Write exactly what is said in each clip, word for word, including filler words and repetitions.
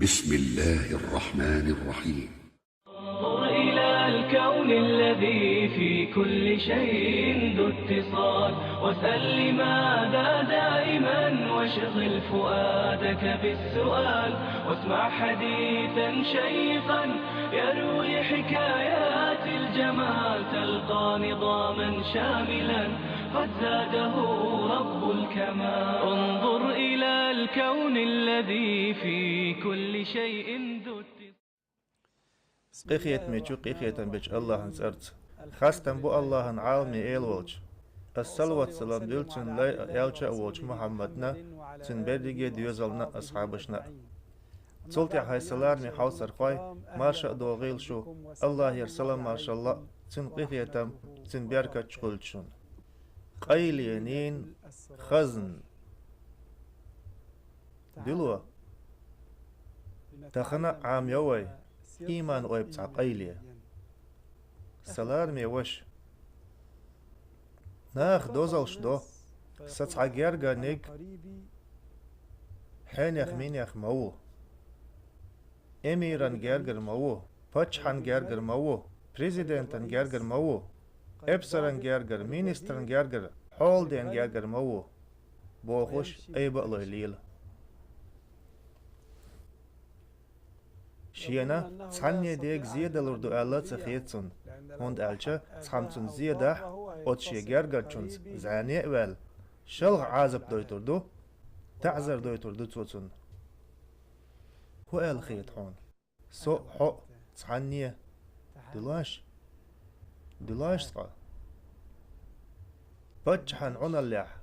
بسم الله الرحمن الرحيم. انظر إلى الكون الذي في كل شيء ذو اتصال، واسأل لماذا دائما، واشغل فؤادك بالسؤال، واسمع حديثا شيقا يروي حكايات الجمال، تلقى نظاما شاملا قد زاده رب الكمال. انظر إلى الكون الذي في كل شيء ذو اتصال. Къинхетаме чу, къинхетам бечу Аллахьан цӀарца. Хастам бу Аллахьан, Ӏаламий Эла волчу. Ас салават-салам дуьллу Цуьнан лай а, элча а волчу Мухьаммадна, цуьнан берриге а доьзална а, асхьабашна а. Цул тӀаьхьа, хӀай сан лараме хьовсархой, марша а догӀийла шу, Аллахьера салам-маршалла а, Цуьнан къинхетам а, Цуьнан беркаташ а хуьлда шуна. Къайленийн хазна. Било. Тахана а Ӏамайо вай ийман ойпа цхьа къайле. Сан лараме ваша. Наха дозалш до, сан цхьа гергарниг хьенех-минех ма ву. Эмиран гергара ма ву, паччахьан гергара ма ву, президентан гергара ма ву, эпсаран гергара, министран гергара, хьолден гергара ма ву, бохуш, айба а лой лела. Шена цхьанне дега зе далур ду аьлла а ца хета цунна, хӀунда аьлча цхьамма цунна зе дахь, оцу шен гергарчунца зӀене а ваьлла, шалха Ӏазап дойтур ду, таӀзар дойтур ду цо цунна. ХӀун аьлла хета хьуна? Со а, хьо а цхьанне. Дилош? Дилош цкъа? Паччахьан Ӏуналлехь.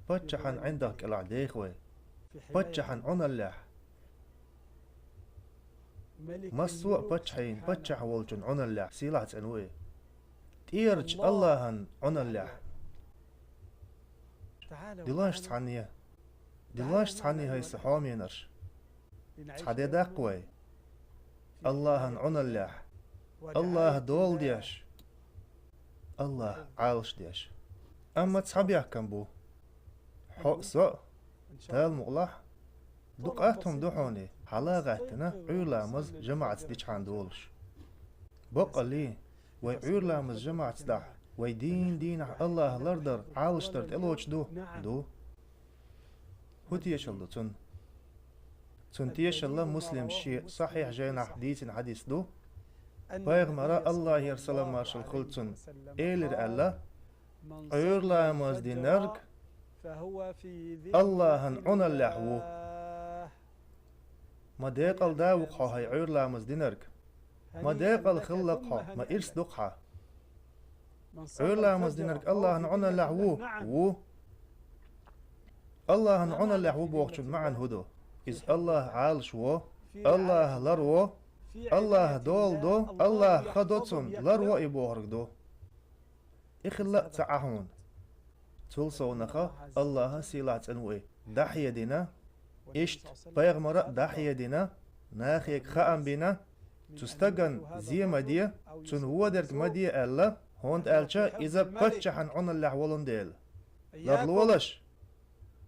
Паччахьан ӀиндагӀ кӀелахь деха вай. Паччахьан Ӏуналлехь. Массо а паччахьийн паччахь волчун Ӏуналлехь, сийлахь цӀена ву и. ТӀерачу Аллахьан Ӏуналлехь. Дилош цхьанне. Дилош цхьанне, хӀай сан хьоменарш. Цхьа де даккха вай. Аллахьан Ӏуналлехь. Аллахьа дола деш. Аллахьа Ӏалаш деш. Амма цхьа бехкам бу. Хьо а, со а, Дала мукъалахь, дукха хӀума ду хьуна, хьала а гӀаьттина, Ӏуьйра ламаз жамаӀатца дичхьана долуш. Баккъалла, вай Ӏуьйра ламаз жамаӀатца дахь, вай дийнан дийнахь Аллахьа лардар, Ӏалашдар тӀелоцуш ду? Ду. ХӀун тешалла ду цунна? Цунна тешалла Муслима шен сахьихь жайнахь дийцина хьадис ду. Пайхамара, Аллахьера салам-маршалла хуьлда цунна, элира аьлла: «Ӏуьйра ламаз динарг Аллахьан Ӏуналлехь ву». Ма декъала да ву-кх хьо, хӀай Ӏуьйра ламаз динарг. Ма декъала хилла-кх хьо, ма ирс ду-кх хьан. Ӏуьйра ламаз динарг Аллахьан Ӏуналлехь ву? Ву. Аллахьан Ӏуналлехь ву бохучун маьӀна хӀун ду? Иза Аллахьа Ӏалаш во, Аллахьа ларво, Аллахьа дола до, Аллахьа ха до цунна, ларво и бохург ду. И хилла а ца Ӏа хьуна. Цул совнаха Аллахьа, сийлахь цӀена ву и, дӀахьедина, иштта пайхамара а дӀахьедина, нахега хаам бина, цу стагана зе ма де, цунна вон дерг ма де аьлла, хӀунда аьлча иза паччахьан Ӏуналлехь волун дела. Ларлолаш,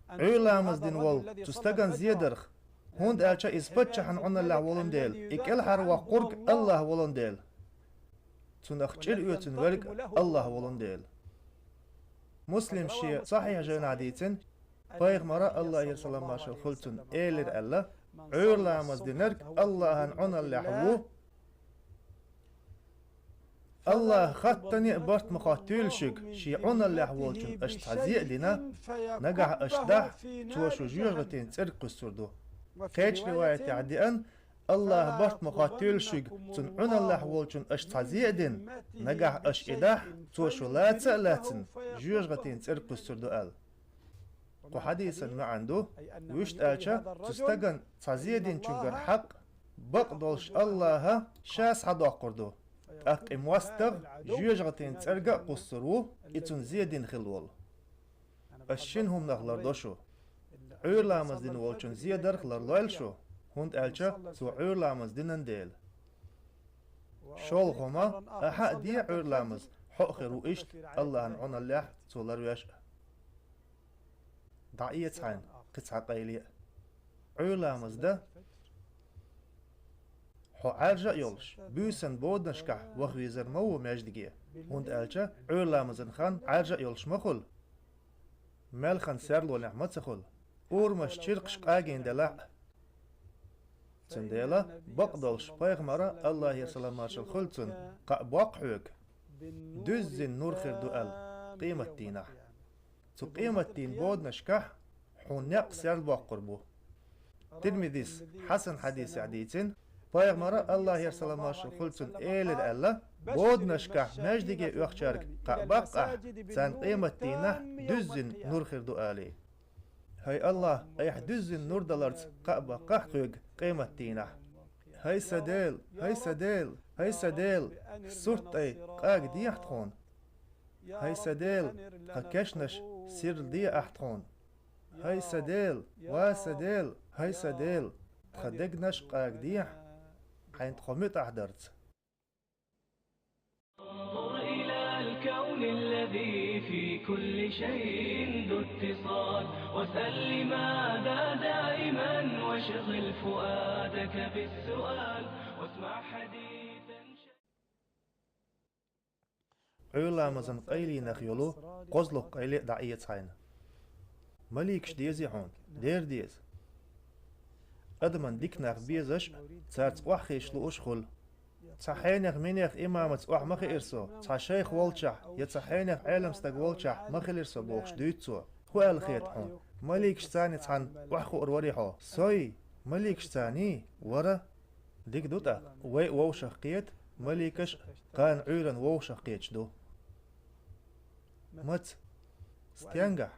Ӏуьйра ламаз дина волу цу стагана зе дарх, хӀунда аьлча иза паччахьан Ӏуналлехь волун дела, и кӀелхьарвоккхург Аллахь волун дела. Цунах чӀир оьцун верг Аллахь волун дела. Муслим шен сахьихь жайнахь дийцина, пайхамара, Аллахьера салам-маршалла хуьлда цунна, элира аьлла: «Ӏуьйра ламаз динарг Аллахьан Ӏуналлехь ву». Аллахьа хаттане а барт ма хоттийла шуьга, шен Ӏуналлехь волчун аша цхьа зе а дина, нагахь аша дахь, цо шу жоьжахатин цӀерга кхуьссур ду. Кхечу риваятехь деана, Аллахьа барт ма хоттийла шуьга, цунна Ӏуналлехь волчун аша цхьа зе а дина, нагахь аша и дахь, цо шу лаца а лаьцна, жоьжахатин цӀерга кхуьссур ду аьлла. Кху хьадисан маьӀна ду, вуьшта аьлча, цу стагана цхьа зе динчуьнгара хьакъ, бакъдолуш Аллахьа ша схьадоккхур ду, тӀаккха и мостагӀ жоьжахатин цӀерга а кхуссур ву, и цунна зе дина хилла волу. Ас шина хӀуманах лардо шу. Ӏуьйра ламаз дина волчун зе дарх ларлойла шу, хӀунда аьлча цо Ӏуьйра ламаз динан дела. ШолгӀа хӀума, ахьа а де Ӏуьйра ламаз, хьо а хир ву иштта Аллахьан Ӏуналлехь цо ларвеш а. ДӀаэца хьайна кхин цхьа къайле а. Ӏуьйра ламаз дан, Хьо Ӏаьржа а йолуш, буьйсан боданашкахь ваха везар ма ву маьждиге, хӀунда аьлча Ӏуьйра ламазан хан Ӏаьржа а йолуш ма хуьлу, маьлхан серлонехь ма ца хуьлу, урамаш чиркхаш къагийна делахь а. Цундела бакъдолуш пайхамара, Аллахьера салам-маршалла хуьлда цунна, кхаъ боккху хьоьга дуьззина нур хир ду аьлла къематдийнахь. Цу къематдийнан боданашкахь хьуна некъ серла боккхур бу. Тирмизис хьасан хьадисехь дийцина, пайхамара, Аллахьера салам-маршалла хуьлда цунна, элира аьлла: «Боданашкахь маьждиге оьхучаьрга кхаъ баккха ахь, царна къематдийнахь дуьззина нур хир ду», — алий. ХӀай Аллахь, айхьа дуьззина нур даларца кхаъ баккха ахь тхоьга къематдийнахь. ХӀай сан Дела, хӀай сан Дела, хӀай сан Дела, сурт тӀе къагадехьа тхуна. ХӀай сан Дела, тхан кешнаш сирла де ахь тхуна. ХӀай сан Дела, ва сан Дела, хӀай сан Дела, тхан дегнаш къагадехьа, хьайна тхо муьтӀахь дарца. انظر إلى الكون الذي في كل شيء ذو اتصال، واسأل لماذا دائما، واشغل فؤادك بالسؤال، واسمع حديثا. Ӏуьйра ламазан къайленех йолу кхозлагӀа къайле а дӀаэца хьайна. Маликаш дезий хьуна? Дера деза. Адаман дика нах безаш а, цаьрца охьахезаш лууш а хуьлу. Цхьа хьенех-минех имамаца охьа ма хиира со, цхьа шайх волчохь я цхьа хьенех Ӏелам стаг волчохь ма хилира со бохуш дуьйцу цо. ХӀун аьлла хета хьуна? Маликашцаний цхьаьна охьахуур варий хьо? Сой, маликашцаний? Вара. Дика ду тӀаккха, вай а вовшах кхета, маликаш а кхана Ӏуьйранна вовшах кхеташ ду. Маца? Стенгахь?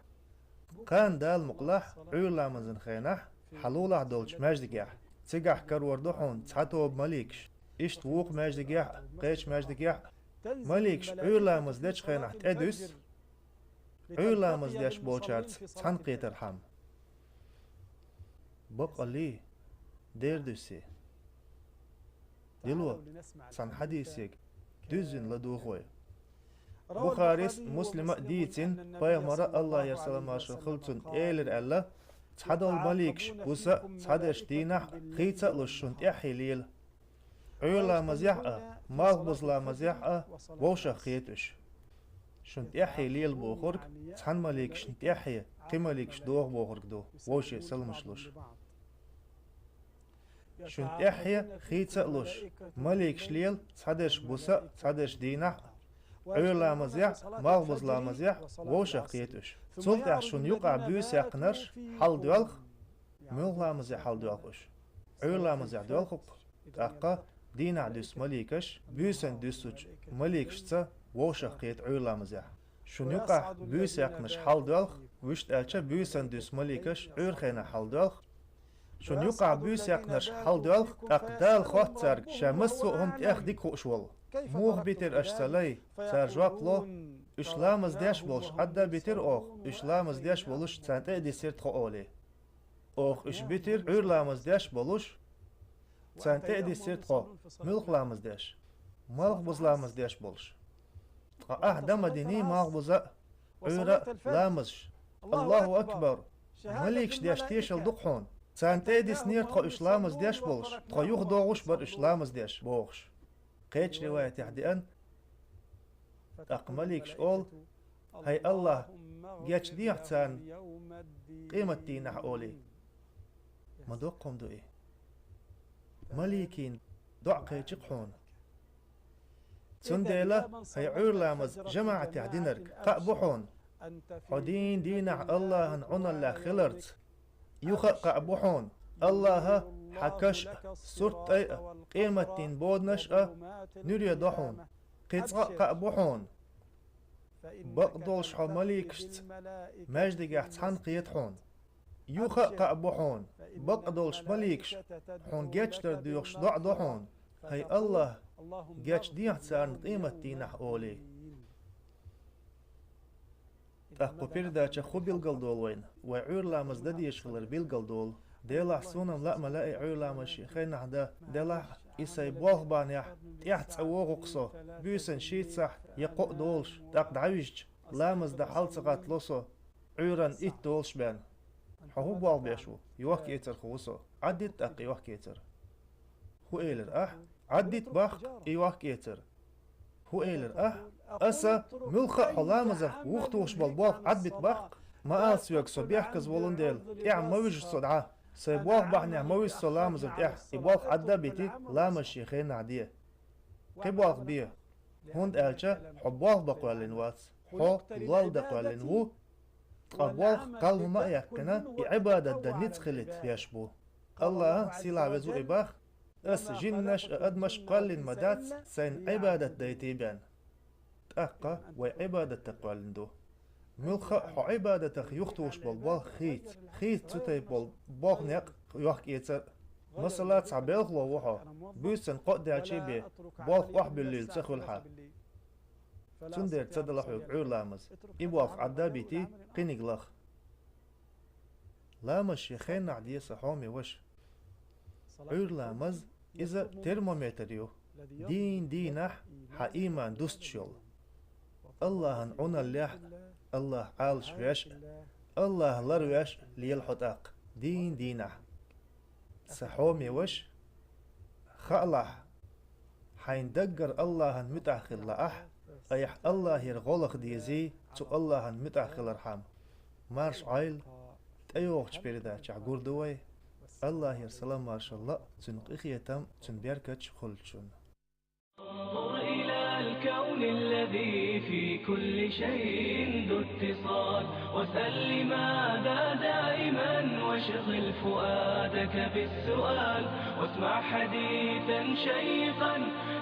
Кхана Дала мукъалахь Ӏуьйра ламазан хенахь хьан лулахь долчу маьждигехь, цигахь карор ду хьуна цхьа тоба маликаш. Иштта вукху маьждигехь а, кхечу маьждигехь а. Маликаш Ӏуьйра ламаз дечу хенахь тӀедуьссу, Ӏуьйра ламаз деш болчаьрца цхьаьна кхетархьама. Баккъаллий, дера дуьссий. Дило, цхьана хьадисега дуьззина ладугӀу вай. Бухарис, Муслима а дийцина, пайхамара, Аллахьера салам-маршалла хуьлда цунна, элира аьлла: «Цхьадолу маликаш буса а, цхьадерш дийнахь а хийца а луш шуна тӀаьхье лела. Ӏуьйра ламазехь а, малхбуза ламазехь а вовшах кхета уьш». Шуна тӀаьхье лела бохург цхьана маликашна тӀаьхье кхин маликаш догӀу бохург ду, вовше саламаш луш. Шуна тӀаьхье хийца а луш, маликаш лела цхьадерш буса а, цхьадерш дийнахь а, Ӏуьйра ламазехь а, малхбуза ламазехь а вовшах кхета уьш. Цул тӀаьхьа шуна юкъахь буьйса яьккхинарш хьалдоьлху. Муьлха ламазехь хьалдоьлху уьш? Ӏуьйра ламазехь доьлху-кх. ТӀаккха дийнахь дуьссу маликаш буьйсанна дуьссучу маликашца вовшах кхета Ӏуьйра ламазехь. Шуна юкъахь буьйса яьккхинарш хьалдоьлху, вуьшта аьлча буьйсанна дуьссу маликаш Ӏуьйра хенахь хьалдоьлху. Шуна юкъахь буьйса яьккхинарш хьалдоьлху, тӀаккха Дала хотту цаьрга Ша массо а хӀума тӀех дика хууш волу. Муха битира аша Сан лай? Цара жоп ло: Уьш ламаз деш болуш Ӏадда битира оха, уьш ламаз деш болуш царна тӀе а дисира тхо, олий. Оха уьш битира Ӏуьйра ламаз деш болуш, царна тӀе а дисира тхо, муьлха ламаз деш? Малхбуза ламаз деш болуш. Ткъа ахь дан ма диний малхбуза а, Ӏуьйра а ламазаш. Аллаху акбар! Маликаш деш тешалла ду-кх хьуна. Царна тӀе а диснера тхо уьш ламаз деш болуш, тхо юхадогӀуш бара уьш ламаз деш, бохуш. Кхечу риваятехь деана, тӀаккха маликаш олу: «ХӀай Аллахь, гечдехьа царна къематдийнахь», — олий. Ма доккха хӀума ду и. Маликийн доӀа кхечи-кх хьуна. Цундела, хӀай Ӏуьйра ламаз жамаӀатехь динарг, кхаъ бу хьуна хьо дийнан дийнахь Аллахьан Ӏуналлехь хиларца. Юха а кхаъ бу хьуна, Аллахьа хьан каш а, сурт тӀай а, къематдийнан боданаш а нуьре до хьуна. Кхин цкъа а кхаъ бу хьуна, бакъдолуш хьо маликашца маьждигехь цхьаьна кхета хьуна. Юха а кхаъ бу хьуна, бакъдолуш маликаш хьуна гечдар доьхуш доӀа до хьуна: «ХӀай Аллахь, гечдехьа царна къематдийнахь», — олий. ТӀаккха кху передача хӀун билгалдолу вайна? Вай Ӏуьйра ламаз дан дезаш хилар билгалдолу. Делахь, суна-м лаа ма лаьа Ӏуьйра ламаз шен хенахь дан, делахь а, и сайн болх бахьанехь тӀаьхьа цӀа вогӀу-кх со, буьйсанна шийтта сахьт я кхоъ долуш, тӀаккха дӀавижча, ламаз дан хьал ца гӀаттало со, Ӏуьйранна итт долуш бен. Хьо хӀун болх беш ву? Йохка-эцархо ву со. Ӏаддита тӀаккха йохка-эцар. ХӀу элира ахь: «Ӏаддита баккха и йохк-эцар». ХӀу элира ахь: «Аса муьлхха а хьо ламазах вухатухуш болу болх Ӏадбита баккха? Ма ала соьга, со бехказа волун дела, тӀаьхьа ма вижа со дӀа. Сайн болх бахьанехь ма виса со ламаза тӀаьхьа. И болх Ӏадда а битий, ламаз шен хенахь де. Кхин болх бе, хӀунда аьлча хьо болх бан кхоьллина вац, хьо лол дан кхоьллина ву, ткъа болх кхалла хӀума а яьккхина, и Ӏибадат дан ницкъ хилийта беш бу». АллахӀа, сийлахь-веза ву и, боху: «Ас жиннаш а, адамаш а кхоьллина ма дац, сайна Ӏибадат дайтий бен». ТӀаккха вай Ӏибадат дан кхоьллина ду. Муьлхха а хьо Ӏибадатах юхатухуш болу болх хийца, хийца цу тайпа болу болх, некъ, йохк-эцар а. Масала, цхьа белхало ву хьо, буьйсанна кхоъ даьлчий бен, болх охьабуьллийла ца хуьлу хьан. Цундела ца дала хьоьга Ӏуьйра ламаз. И болх Ӏадда а битий, кхиниг лаха. Ламаз шен хенахь де, сан хьоме ваша. Ӏуьйра ламаз, иза термометр ю, дийнан дийнахь хьан ийман дустуш йолу. АллахӀан Ӏуналлехь а, АллахӀ Ӏалаш веш а, АллахӀ ларвеш а лела хьо тӀаккха дийнан дийнахь. Сан хьоме ваша, хаалахь, хьайн даггара АллахӀан муьтӀахь хила лаахь, айхьа АллахӀера гӀо лаха дезий цу АллахӀан муьтӀахь хилархьама. Марша Ӏойла, тӀейогӀучу передачехь гур ду вай. АллахӀера салам-маршалла а, Цуьнан къинхетам а, Цуьнан беркаташ а хуьлда шуна. انظر إلى الكون الذي في كل شيء ذو اتصال، واسأل لماذا دائما، واشغل فؤادك بالسؤال، واسمع حديثا شيقا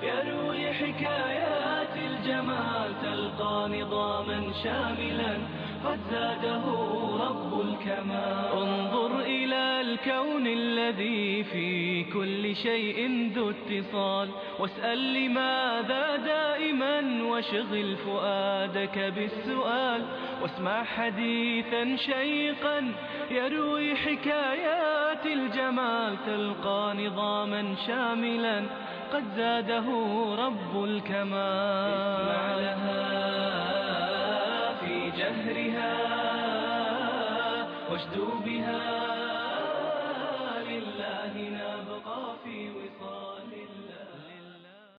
يروي حكايات الجمال، تلقى نظاما شاملا قد زاده رب الكمال. انظر إلى الكون الذي في كل شيء ذو اتصال، واسأل لماذا دائما، واشغل فؤادك بالسؤال، واسمع حديثا شيقا يروي حكايات الجمال، تلقى نظاما شاملا قد زاده رب الكمال. اسمع لها في جهرها، واشدو بها